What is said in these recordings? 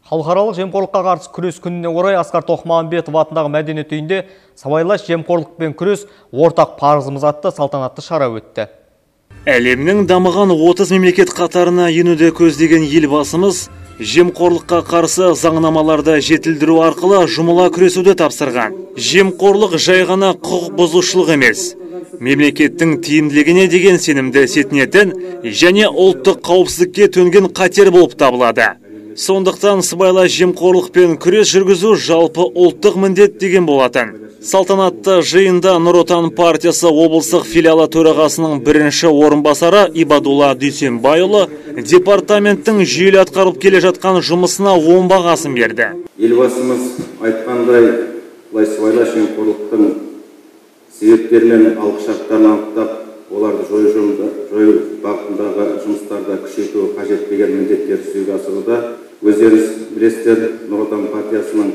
Халықаралық жемқорлыққа қарсы күрес күніне орай Асқар Тоқмағамбетов атындағы мәдениет үйінде «Сыбайлас жемқорлықпен күрес ортақ парызымыз» атты салтанатты шара өтті. Әлемнің дамыған 30 мемлекет қатарына енуді көздеген елбасымыз жемқорлыққа қарсы заңнамаларды жетілдіру арқылы жұмыла күресуді тапсырған. Жемқорлық жай ғана құқық бұзушылық емес, мемлекеттің тиімділігіне деген сенімді сетінетін және ұлттық қауіпсіздікке төнген қатер болып табылады. Сондықтан сыбайлас жемқорлықпен күрес жүргізу жалпы ұлттық міндет деген болатын. Салтанатты жиында Нұр Отан партиясы облыстық филиалы төрағасының бірінші орынбасары Ибадулла Дүйсенбайұлы департаменттің жүйелі атқарылып келе жатқан жұмысына оң бағасын берді. Елбасымыз айтқандай, былай сыбайлас жемқорлықтың себептері мен алғышарттарын анықтап, оларды жою бағытындағы жұмыстарды күшейту қажет деген міндеттерді жүзеге асыруда. Өздеріңіз білесіздер, Нұр Отан партиясының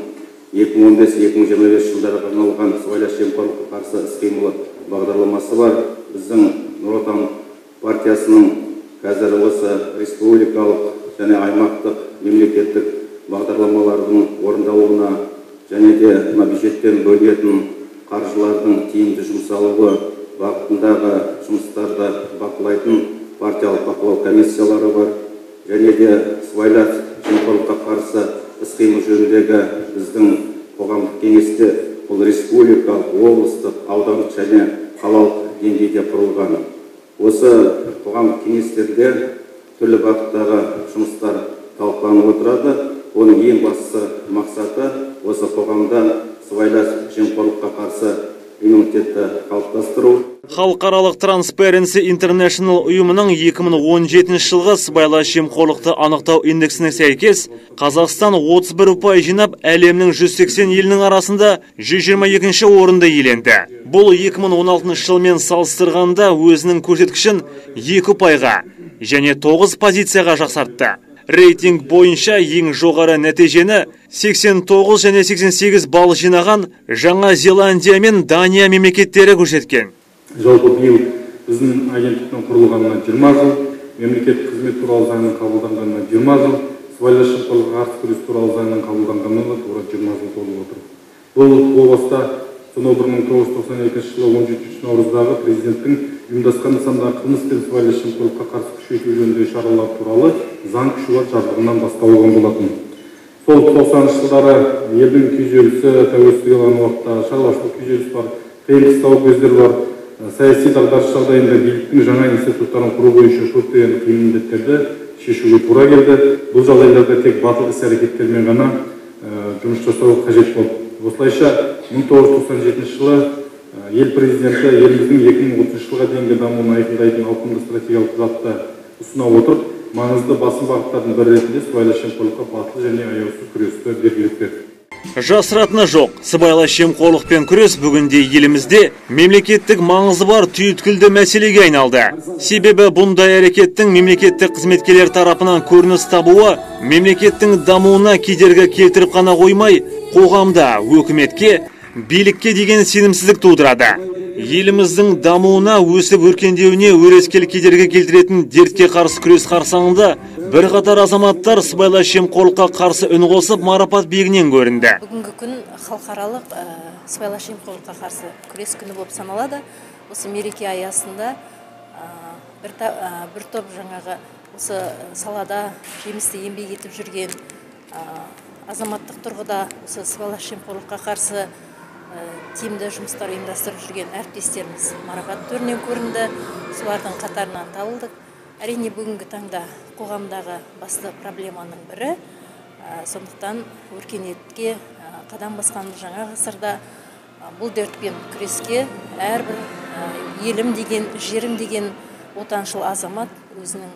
2015-2025 жылдарға арналған сыбайлас жемқорлыққа қарсы іс-қимыл бағдарламасы бар. Біздің Нұр Отан партиясының қазір осы республикалық және аймақтық мемлекеттік бағдарламалардың орындалуына және де мына бюджеттен бөлінетін қаржылардың тиімді жұмсалуы бағытындағы жұмыстарды бақылайтын партиялық бақылау комиссиялары бар. Және де сыбайлас жемқорлыққа қарсы іс-қимыл жөніндегі біздің қоғамдық кеңесте бұл республикалық, облыстық, аудандық және қалалық деңгейде құрылған. Осы қоғамдық кеңестерде түрлі бағыттағы жұмыстар талқыланып отырады. Оның ең басты мақсаты осы қоғамда сыбайлас жемқорлыққа қарсы иммунитетті қалыптастыру. Халықаралық Transparency International ұйымының 2017 жылғы сыбайлас жемқорлықты анықтау индексіне сәйкес, Қазақстан 31 ұпай жинап, әлемнің 180 елінің арасында 122-ші орынды иеленді. Бұл 2016 жылмен салыстырғанда өзінің көрсеткішін 2 ұпайға және 9 позицияға жақсартты. Рейтинг бойынша ең жоғары нәтижені 89 және 88 балл жинаған Жаңа Зеландия мен Дания мемлекеттері көрсеткен. Жалпы биыл біздің агенттіктің құрылғанына 20 жыл, мемлекеттік қызмет туралы заңның қабылданғанына 20 жыл, сыбайлас жемқорлыққа қарсы күрес туралы заңның қабылданғанына да тура 20 жыл толып отыр. Бұл о баста сонау 1992 жылы 17 наурыздағы президенттің ұйымдасқан нысандағы қылмыс пен сыбайлас жемқорлыққа қарсы күшейту жөніндегі шаралар туралы заң күші бар жарлығынан бастау алған болатын. Сол 90-шы жылдары елдің күйзелісі, тәуелсіздік алған уақытта шаруашылық күйзеліс бар, қиын қыстау кездер бар, саяси дағдарыс жағдайында биліктің жаңа институттарын құру бойынша көптеген қиын міндеттерді шешуге тура келді. Бұл жағдайларда тек батыл іс-әрекеттермен ғана жұмыс жасау қажет болды. Осылайша 1997 жылы ел президенті еліміздің 2030 жылға дейінгі дамуын айқындайтын ауқымды стратегиялық құжатты ұсына отырып, маңызды басым бағыттардың бірі ретінде сыбайлас жемқорлыққа батыл және аяусыз күресті белгілеп берді. Жасыратыны жоқ, сыбайлас жемқорлықпен күрес бүгінде елімізде мемлекеттік маңызы бар түйткілді мәселеге айналды. Себебі бұндай әрекеттің мемлекеттік қызметкерлер тарапынан көрініс табуы мемлекеттің дамуына кедергі келтіріп қана қоймай, қоғамда өкіметке, билікке деген сенімсіздік тудырады. Еліміздің дамуына, өсіп өркендеуіне өрескел кедергі келтіретін дертке қарсы күрес қарсаңында бірқатар азаматтар сыбайлас жемқорлыққа қарсы үн қосып, марапат биігінен көрінді. Бүгінгі күн халықаралық сыбайлас жемқорлыққа қарсы күрес күні болып саналады. Осы мереке аясында бір топ жаңағы осы салада жемісті еңбек етіп жүрген азаматтық тұрғыда осы сыбайлас жемқорлыққа қарсы тиімді жұмыстар ұйымдастырып жүрген әріптестеріміз марапат төрінен көрінді, солардың қатарынан табылдық. Әрине, бүгінгі таңда қоғамдағы басты проблеманың бірі, сондықтан өркениетке қадам басқан жаңа ғасырда бұл дертпен күреске әрбір елім деген, жерім деген отаншыл азамат өзінің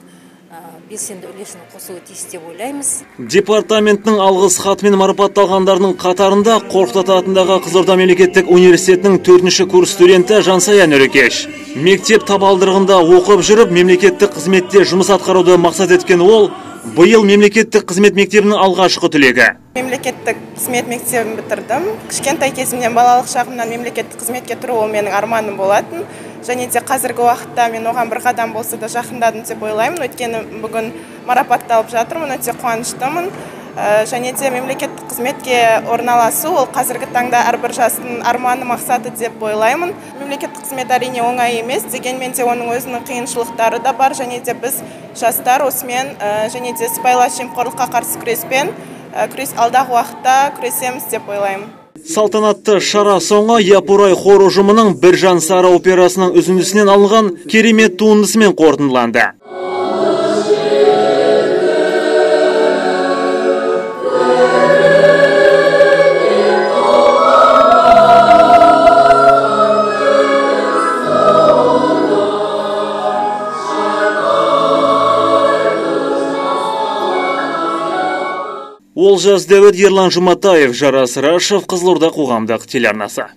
белсенді үлесін қосуы тиіс деп ойлаймыз. Департаменттің алғыс хатымен марапатталғандарының қатарында Қорқыт ата атындағы Қызылорда мемлекеттік университетінің 4-ші курс студенті Жансая Нұрекеш. Мектеп табалдырығында оқып жүріп, мемлекеттік қызметте жұмыс атқаруды мақсат еткен ол, биыл мемлекеттік қызмет мектебінің алғашқы түлегі. Мемлекеттік қызмет мектебін бітірдім. Кішкентай кезімнен, балалық шағымнан мемлекеттік қызметке тұру ол менің арманым болатын. Және де қазіргі уақытта мен оған бір қадам болса да жақындадым деп ойлаймын. Өйткені бүгін марапатталып жатырмын, өте қуаныштымын. Және де мемлекеттік қызметке орналасу ол қазіргі таңда әрбір жастың арманы, мақсаты деп ойлаймын. Мемлекеттік қызмет әрине оңай емес, дегенмен де оның өзінің қиыншылықтары да бар. Және де біз жастар осымен және де сыбайлас жемқорлыққа қарсы күреспен алдағы уақытта күресеміз деп ойлаймын. Салтанатты шара соңы Япурай хор ұжымының Біржан Сара операсының үзіндісінен алынған керемет туындысымен қорытындыланды. Олжас Дәуіт, Ерлан Жұматаев, Жарас Рашев, Қызылорда қоғамдық телеарнасы.